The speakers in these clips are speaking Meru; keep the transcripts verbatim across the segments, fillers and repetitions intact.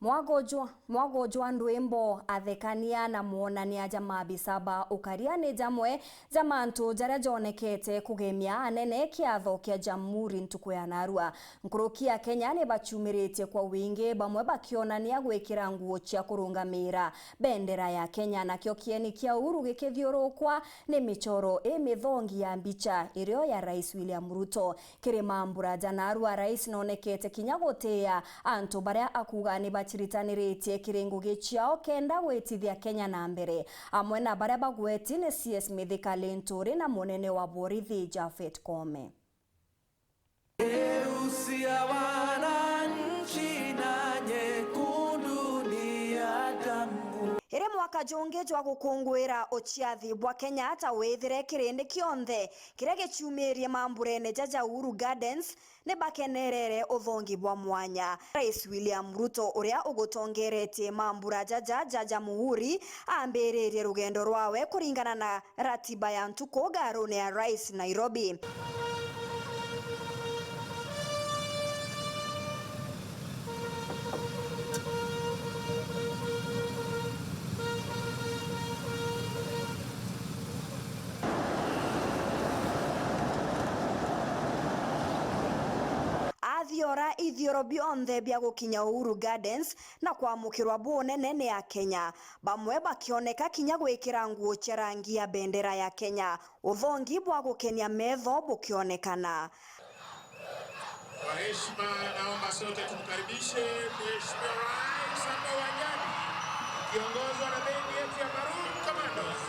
Mwago jwa, mwago jwa ndwimbo, athekania na mwonania ja maabisa ba ukaria ni jamwe ja mantu jaria jonekete kugemia anene kiatho kia Jamhuri ntuku ya narua. Nkuruki ya Kenya ni bachumiritie kwa wingi, bamwe bakionania gwikira nguo cia kurungamira bendera ya Kenya, nakio kieni kia Uhuru gikithiurukwa ni michoro imithongi ya mbicha irio ya Rais William Ruto. Kiri mambura ja narua, rais nonekete kinya gutiia antu baria akuuga ni bachiritaniritie kiri ngugi ciao kenda gwitithia Kenya na mbere, amwe na baria bagweti ni C S Mithika Linturi na munene wa borithi Japhet Koome. Keusi ya wananchi na nyekundu ni ya damu. Iri mwaka jungi jwa gukunguira uciathi bwa Kenya ta withire kirindi kionthe kiria gichumirie mamburene ja ja Uhuru Gardens ni bakenerere uthongi bwa mwanya. Rais William Ruto, uria ugutongeretie mambura jaja ja Jamhuri, ambiririe rugendo rwawe kuringana na ratiba ya ntuku garune ya Rais Nairobi. Athiora ithioro bionthe bia gukinya Uhuru Gardens na kwamukirwa bunene ni Akenya, bamwe bakioneka kinya gwikira nguo cia rangi ya bendera ya Kenya, uthongi bwa gukenia metho bukionekana. Kwa heshima, naomba sote tumkaribishe Mheshimiwa Rais hapa uwanjani, akiongozwa na bendi yetu ya Maroon Commandos.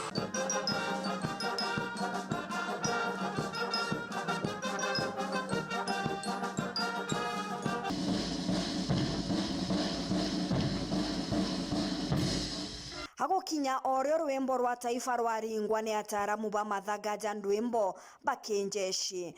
Agukinya o rio rwimbo rwa taifa rwaringwa ni ataaramu ba mathaga ja ndwimbo ba kinjeshi.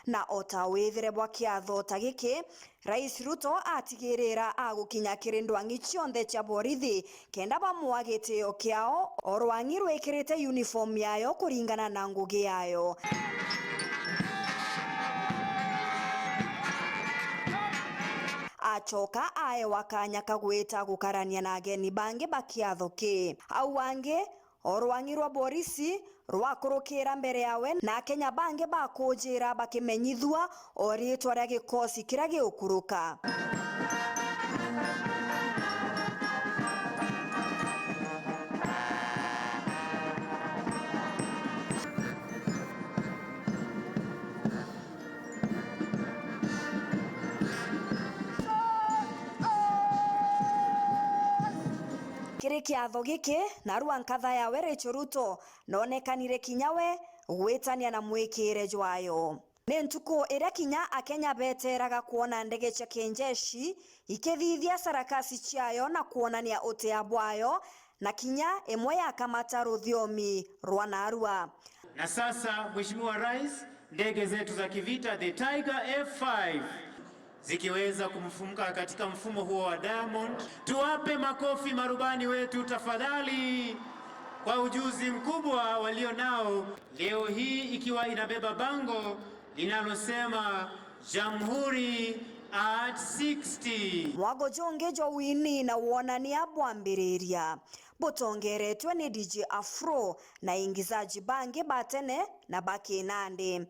Na o ta withire bwa kiatho ta giki, Rais Ruto atigirira agukinya kiri ndwang'i cionthe cia borithi kenda bamua gitio kiao, o rwang'i rwikirite uniform yayo kuringana na ngugi yayo. Acoka aewa kanya ka gwita gukarania na ageni bangi ba kiatho ki. Au angi, o rwang'i rwa borisi rwakurukira mbere yawe, na Akenya bangi bakujira bakimenyithua o ritwa ria gikosi kiria giukuruka. Kiri kiatho giki, narua nkatha yawe Rachel Ruto noonekanire kinya we gwitania na mwikire jwayo. Ni ntuku iria kinya Akenya beteeraga kwona ndege cia kinjeshi ikithithia sarakasi ciayo na kwonania utia bwayo, na kinya imwe yakamata ruthiomi rwa narua. Na sasa, Mheshimiwa Rais, ndege zetu za kivita, the Tiger F five, zikiweza kumfumuka katika mfumo huo wa Diamond. Tuwape makofi marubani wetu tafadhali, kwa ujuzi mkubwa walio nao, leo hii ikiwa inabeba bango linalosema Jamhuri at sixty. Mwago jungi jwa wini na wonania bwambiriria, butongeretwe ni D J Afro na aingizaji bangi ba tene na ba kinandi.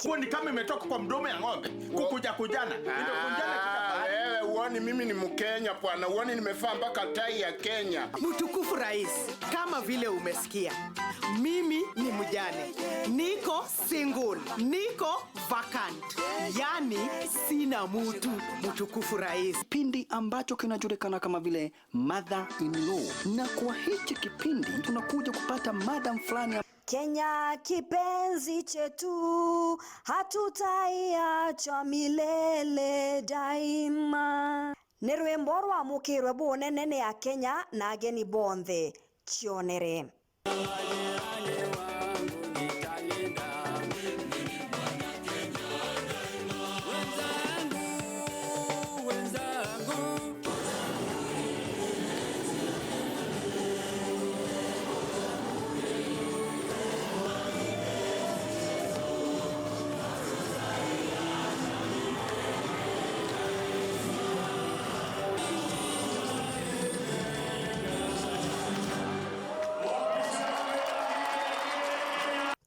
Huo ni kama imetoka kwa mdomo ya ng'ombe, kukuja kujana. Imekunjana kila mahali. Wewe huoni mimi ni Mkenya bwana? Huoni nimevaa mpaka tai ya Kenya? Mtukufu Rais, kama vile umesikia, mimi ni mjane, niko single, niko vacant, yani sina mtu, Mtukufu Rais. Kipindi ambacho kinajulikana kama vile Mother in Law, na kwa hichi kipindi tunakuja kupata madam fulani. Kenya kipenzi chetu, hatutaiachwa milele daima. Ni rwimbo rwamukirwe bunene ni Akenya na ageni bonthe. Chionere.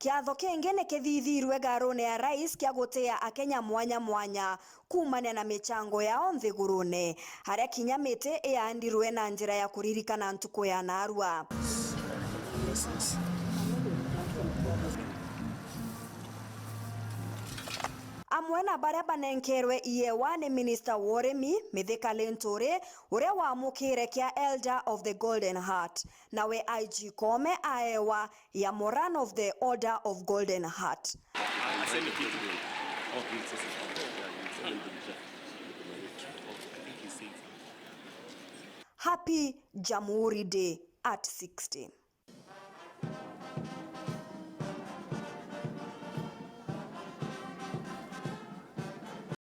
Kiatho kingi ni kithithirwe ngarune ya Rais kia gutia Akenya mwanya mwanya kuumania na michango yao nthigurune, aria kinya miti iandirwe na njira ya kuririkana ntuku ya naarua. Amwe na baria banenkerwe iewa ni minista wa urimi, Mithika Linturi, uria wamukire kia Elder of the Golden Heart. Nawe I G Koome aewa ya Moran of the Order of Golden Heart. Happy Jamhuri Day at sixty.